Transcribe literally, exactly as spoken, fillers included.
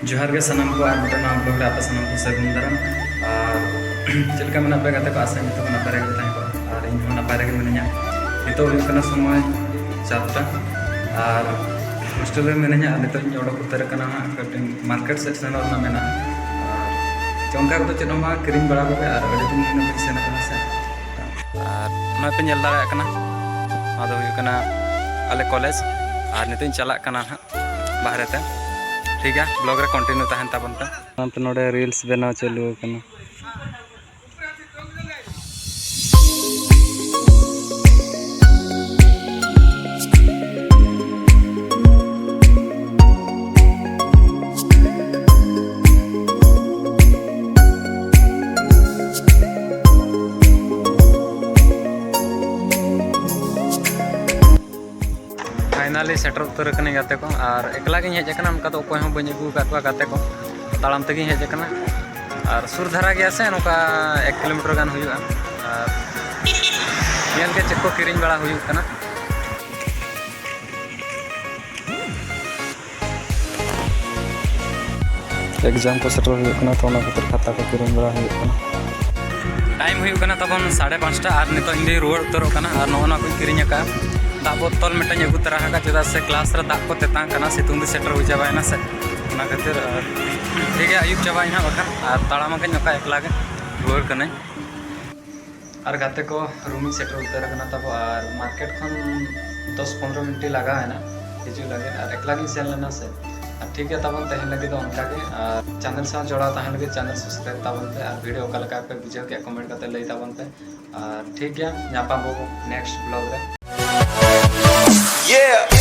ᱡᱚᱦᱟᱨ ᱜᱮ ᱥᱟᱱᱟᱢ ᱠᱚ, ᱟᱨ ᱢᱤᱫᱴᱟᱝ ᱱᱟᱣᱟ ᱵᱞᱚᱜ ᱨᱮ ᱟᱯᱮ ᱥᱟᱱᱟᱢ ᱠᱚ ᱥᱟᱹᱜᱩᱱ ᱫᱟᱨᱟᱢ᱾ ᱟᱨ ᱪᱮᱫ ᱞᱮᱠᱟ ᱢᱮᱱᱟᱜ ᱯᱮᱭᱟ ᱜᱟᱛᱮ ᱠᱚ? ᱟᱥᱟᱧ ᱡᱚᱛᱚ ᱠᱚ ᱱᱟᱯᱟᱭ ᱨᱮᱜᱮ ᱯᱮ ᱛᱟᱦᱮᱸ ᱠᱚᱜᱼᱟ, ᱟᱨ ᱤᱧ ᱦᱚᱸ ᱱᱟᱯᱟᱭ ᱨᱮᱜᱮ ᱢᱤᱱᱟᱹᱧᱟ᱾ ᱱᱤᱛᱚᱜ ᱦᱩᱭᱩᱜ ᱠᱟᱱᱟ ᱥᱚᱢᱚᱭ ᱪᱟᱨᱴᱟ, ᱟᱨ ᱦᱳᱥᱴᱮᱞ ᱨᱮ ᱢᱤᱱᱟᱹᱧᱟ᱾ ᱟᱨ ᱱᱤᱛᱚᱜ ᱤᱧ ᱚᱰᱚᱠ ᱩᱛᱟᱹᱨ ᱟᱠᱟᱱᱟ ᱦᱟᱸᱜ, ᱠᱟᱹᱴᱤᱡ ᱢᱟᱨᱠᱮᱴ ᱥᱮᱫ ᱥᱮᱱᱚᱜ ᱨᱮᱱᱟᱜ ᱢᱮᱱᱟᱜᱼᱟ᱾ ᱟᱨ ᱪᱚᱝᱠᱟ ᱠᱚᱫᱚ ᱪᱮᱫ ᱦᱚᱸ ᱵᱟᱝ, ᱠᱤᱨᱤᱧ ᱵᱟᱲᱟ ᱠᱚᱜᱮ, ᱟᱨ ᱟᱹᱰᱤ ᱫᱤᱱ ᱦᱩᱭᱱᱟ ᱵᱟᱹᱧ ᱥᱮᱱ ᱟᱠᱟᱱᱟ ᱥᱮ᱾ ᱟᱨ ᱱᱚᱜᱼᱚᱭ ᱯᱮ ᱧᱮᱞ ᱫᱟᱲᱮᱭᱟᱜ ᱠᱟᱱᱟ, ᱱᱚᱣᱟ ᱫᱚ ᱦᱩᱭᱩᱜ ᱠᱟᱱᱟ ᱟᱞᱮ ᱠᱚᱞᱮᱡᱽ᱾ ᱟᱨ ᱱᱤᱛᱚᱜ ᱤᱧ ᱪᱟᱞᱟᱜ ᱠᱟᱱᱟ ᱦᱟᱸᱜ ᱵᱟᱦᱨᱮ ᱛᱮ᱾ ᱴᱷᱤᱠ ᱜᱮᱭᱟ, ᱵᱞᱚᱜ ᱨᱮ ᱠᱚᱱᱴᱤᱱᱤᱭᱩ ᱛᱟᱦᱮᱱ ᱛᱟᱵᱚᱱ ᱯᱮ᱾ ᱱᱚᱛᱮ ᱱᱚᱰᱮ ᱨᱤᱞᱥ ᱵᱮᱱᱟᱣ ᱪᱟᱹᱞᱩ ᱟᱠᱟᱱᱟ᱾ ᱯᱷᱟᱭᱱᱟᱞᱤ ᱥᱮᱴᱮᱨ ᱩᱛᱟᱹᱨ ᱟᱠᱟᱱᱟᱹᱧ ᱜᱟᱛᱮ ᱠᱚ, ᱟᱨ ᱮᱠᱞᱟ ᱜᱤᱧ ᱦᱮᱡ ᱟᱠᱟᱱᱟ, ᱚᱱᱠᱟ ᱫᱚ ᱚᱠᱚᱭ ᱦᱚᱸ ᱵᱟᱹᱧ ᱟᱹᱜᱩ ᱟᱠᱟᱫ ᱠᱚᱣᱟ ᱜᱟᱛᱮ ᱠᱚ, ᱛᱟᱲᱟᱢ ᱛᱮᱜᱤᱧ ᱦᱮᱡ ᱟᱠᱟᱱᱟ᱾ ᱟᱨ ᱥᱩᱨ ᱫᱷᱟᱨᱟ ᱜᱮᱭᱟ ᱥᱮ, ᱱᱚᱝᱠᱟ ᱮᱠ ᱠᱤᱞᱳᱢᱤᱴᱟᱨ ᱜᱟᱱ ᱦᱩᱭᱩᱜᱼᱟ᱾ ᱟᱨ ᱧᱮᱞ ᱜᱮ ᱪᱮᱫ ᱠᱚ ᱠᱤᱨᱤᱧ ᱵᱟᱲᱟ ᱦᱩᱭᱩᱜ ᱠᱟᱱᱟ᱾ ᱮᱠᱡᱟᱢ ᱠᱚ ᱥᱮᱴᱮᱨ ᱦᱩᱭᱩᱜ ᱠᱟᱱᱟ, ᱛᱚ ᱚᱱᱟ ᱠᱷᱟᱹᱛᱤᱨ ᱠᱷᱟᱛᱟ ᱠᱚ ᱠᱤᱨᱤᱧ ᱵᱟᱲᱟ ᱦᱩᱭᱩᱜ ᱠᱟᱱᱟ᱾ ᱴᱟᱭᱤᱢ ᱦᱩᱭᱩᱜ ᱠᱟᱱᱟ ᱛᱟᱵᱚᱱ ᱥᱟᱲᱮ ᱯᱟᱸᱪᱴᱟ, ᱟᱨ ᱱᱤᱛᱚᱜ ᱤᱧ ᱫᱚᱧ ᱨᱩᱣᱟᱹᱲ ᱩᱛᱟᱹᱨᱚᱜ ᱠᱟᱱᱟ᱾ ᱟᱨ ᱱᱚᱜᱼᱚ ᱱᱚᱣᱟ ᱠᱚᱧ ᱠᱤᱨᱤᱧ ᱟᱠᱟᱫᱼᱟ, ᱫᱟᱜ ᱵᱳᱛᱚᱞ ᱢᱤᱫᱴᱟᱝ ᱟᱹᱜᱩ ᱛᱚᱨᱟ ᱟᱠᱟᱫᱼᱟ, ᱪᱮᱫᱟᱜ ᱥᱮ ᱠᱞᱟᱥ ᱨᱮ ᱫᱟᱜ ᱠᱚ ᱛᱮᱛᱟᱝ ᱠᱟᱱᱟ, ᱥᱤᱛᱩᱝ ᱫᱤᱱ ᱥᱮᱴᱮᱨ ᱦᱩᱭ ᱪᱟᱵᱟᱭᱮᱱᱟ ᱥᱮ, ᱚᱱᱟ ᱠᱷᱟᱹᱛᱤᱨ᱾ ᱟᱨ ᱴᱷᱤᱠ ᱜᱮᱭᱟ, ᱟᱹᱭᱩᱵ ᱪᱟᱵᱟᱭᱮᱱᱟ ᱦᱟᱸᱜ ᱵᱟᱠᱷᱟᱱ᱾ ᱟᱨ ᱛᱟᱲᱟᱢ ᱟᱠᱟᱧ ᱱᱚᱝᱠᱟ ᱮᱠᱞᱟ ᱜᱮ, ᱨᱩᱣᱟᱹᱲ ᱠᱟᱹᱱᱟᱹᱧ᱾ ᱟᱨ ᱜᱟᱛᱮ ᱠᱚ, ᱨᱩᱢ ᱤᱧ ᱥᱮᱴᱮᱨ ᱩᱛᱟᱹᱨ ᱟᱠᱟᱱᱟ ᱛᱟᱵᱚ, ᱟᱨ ᱢᱟᱨᱠᱮᱴ ᱠᱷᱚᱱ ᱫᱚᱥ ᱯᱚᱱᱨᱚ ᱢᱤᱱᱤᱴ ᱞᱟᱜᱟᱣ ᱮᱱᱟ ᱦᱤᱡᱩᱜ ᱞᱟᱹᱜᱤᱫ, ᱟᱨ ᱮᱠᱞᱟ ᱜᱤᱧ ᱥᱮᱱ ᱞᱮᱱᱟ ᱥᱮ᱾ ᱟᱨ ᱴᱷᱤᱠ ᱜᱮᱭᱟ, ᱛᱟᱵᱚᱱ ᱛᱟᱦᱮᱱ ᱞᱟᱹᱜᱤᱫ ᱫᱚ ᱚᱱᱠᱟ ᱜᱮ, ᱟᱨ ᱪᱮᱱᱮᱞ ᱥᱟᱶ ᱡᱚᱲᱟᱣ ᱛᱟᱦᱮᱱ ᱞᱟᱹᱜᱤᱫ ᱪᱮᱱᱮᱞ ᱥᱟᱵᱥᱠᱨᱟᱭᱤᱵ ᱛᱟᱵᱚᱱ ᱯᱮ, ᱟᱨ ᱵᱷᱤᱰᱤᱭᱳ ᱚᱠᱟ ᱞᱮᱠᱟ ᱯᱮ ᱵᱩᱡᱷᱟᱹᱣ ᱠᱮᱫ ᱠᱚᱢᱮᱱᱴ ᱠᱟᱛᱮ ᱞᱟᱹᱭ ᱛᱟᱵᱚᱱ ᱯᱮ᱾ ᱟᱨ ᱴᱷᱤᱠ ᱜᱮᱭᱟ, ᱧᱟᱯᱟᱢ ᱵᱚ ᱱᱮᱠᱥᱴ ᱵᱞᱚᱜ ᱨᱮ᱾ Yeah.